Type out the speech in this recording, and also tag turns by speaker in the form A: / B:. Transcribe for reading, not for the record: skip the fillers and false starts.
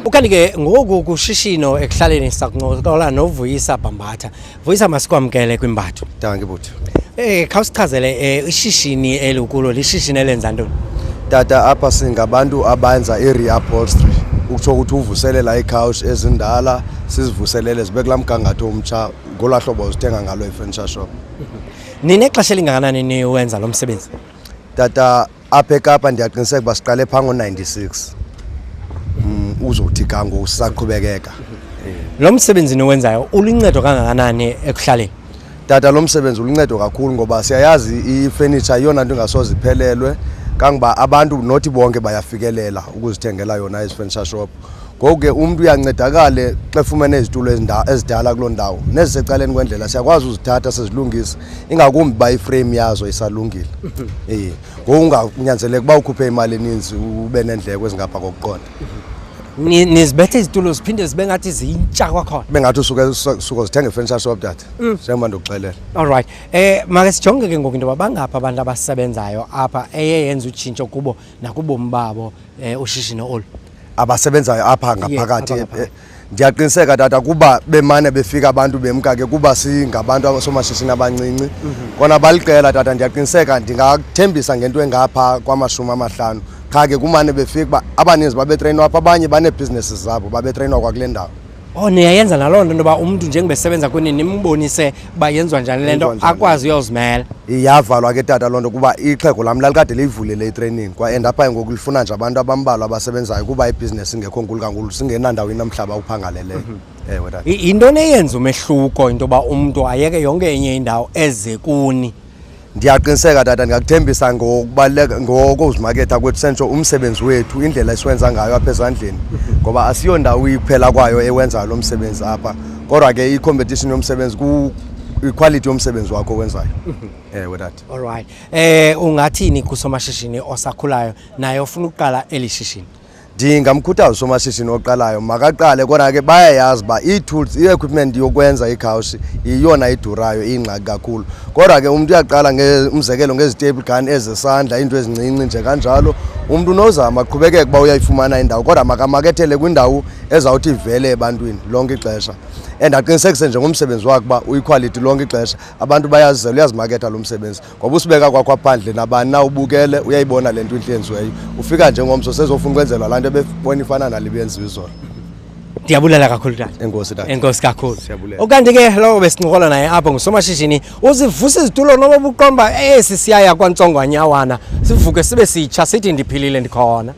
A: Ukanti ke ngoku kushishino ekuhlaleni sakuncokola noVuyisa Bhambatha. Vuyisa, masikwamkele kwimbatho.
B: Dankie, bhuti.
A: Khawusichazele ishishini elikulo, lishishini elenza ntoni?
B: Tata, apha singabantu abenza i-reupholstery, ukutsho ukuthi uvuselela ii-couch ezindala, sizivuselele zibe kulaa mgangatho omtsha ngolwaa hlobo uzithenga ngalo e-furniture shop.
A: Ninexesha elingakanani niwenza lo msebenzi?
B: Tata, apha eKapa ndiyaqiniseka uba siqale phaa ngo-96, uzothi ga ngoku sisaqhubekeka.
A: Lo msebenzi niwenzayo uluncedo kangakanani ekuhlaleni?
B: Tata, lo msebenzi uluncedo kakhulu ngoba siyayazi ifenitsha yiyona nto ingasoze iphelelwe, kangoba abantu nothi bonke bayafikelela ukuzithengela yona ezi furniture shop. Ngoku ke umntu uyancedakale xa efumene izitulo ezidala kuloo ndawo nezisecaleni kwendlela, siyakwazi uzithatha sizilungise, ingakumbi uba iframe yazo isalungile. Ngoku unganyanzeleka uba ukhuphe imali eninzi, ube neendleko ezingapha kokuqonda.
A: Nizibethe izitulo ziphinde zibe ngathi zintsha kwakhona.
B: Bengathi usuke suke uzithenga e-furniture shop, tata, njengoba ndikuxelela.
A: Alright. Make sijonge ke ngoku into yoba bangaphi abantu abasebenzayo apha eye yenza utshintsho kubo nakubomi babo ushishino olu.
B: Abasebenzayo apha ngaphakathi?
A: Apha ngaphakathi.
B: Ndiyaqiniseka, tata, kuba bemane befika abantu bemka ke, kuba singabantu abasomashishini abancinci kona baliqela, tata. Ndiyaqiniseka ndingakuthembisa ngento engapha kwama-50, qha ke kumane befika uba abaninzi babetreyinwa apha, abanye baneebhizinesi zabo, babetreyinwa kwakule ndawo.
A: Oh, niyayenza naloo nto, intoba umntu njengoba kuni nimbonise uba yenziwa njani le nto,
B: Yenziwa njani.
A: akwazi uyozimela.
B: Yavalwa ke, tata, loo nto kuba ixhego lam lalikade liyivulile itraining kwa and apha ngoku lifuna nje abantu abambalwa abasebenzayo kuba ibhizinesi ingekho nkulu kakhulu, singenandawo inomhlaba uphangaleleyo. Ewe, tata.
A: Yintoni eyenza umehluko into yoba umntu ayeke yonke enye indawo eze kuni?
B: Ndiyaqiniseka, tata, ndingakuthembisa ngokubaluleka ngokuzimaketha kwethu, sentsho umsebenzi wethu, indlela esiwenza ngayo apha ezandleni, ngoba asiyondawo iphela kwayo ewenzayo lo msebenzi apha, kodwa ke i-competition yomsebenzi iquality yomsebenzi wakho owenzayo. Ewe, tata.
A: Alright. Ungathini kusomashishini osakhulayo naye ofuna ukuqala eli shishini?
B: Ndingamkhuthaza usomashishini oqalayo makaqale, kodwa ke bayayazi uba ii-tools, i-equipment yokwenza ikhawushi yiyona idurayo, iyingxaki kakhulu. Kodwa ke umntu uyaqala umzekelo ngezi-staple gun ezesandla, iinto ezincinci nje kanjalo. Umntu unozama aqhubekeke uba uyayifumana indawo, kodwa makamakethele kwindawo ezawuthi ivele ebantwini lonke ixesha and aqinisekise nje ngomsebenzi wakhe uba uyiquality lonke ixesha. Abantu bayazizela, uyazimaketha lo msebenzi ngoba usibeka kwakho phandle, nabani na ubukele uyayibona le nto intle yenziweyo. Ufika njengomso sezofuna ukwenzelwa laa nto ebebona ifana nale ibiyenziwa izolo.
A: Ndiyabulela kakhulu, tata.
B: Enkosi, tata.
A: Enkosi kakhulu.
B: Siyabulela.
A: Ukanti ke lowo besincokola naye apho ngusomashishini uzivusa izitulo noba buqomba esi siyaya kwantsongwanyawana, sivuke sibe sitsha, sithi ndiphilile, ndikhona.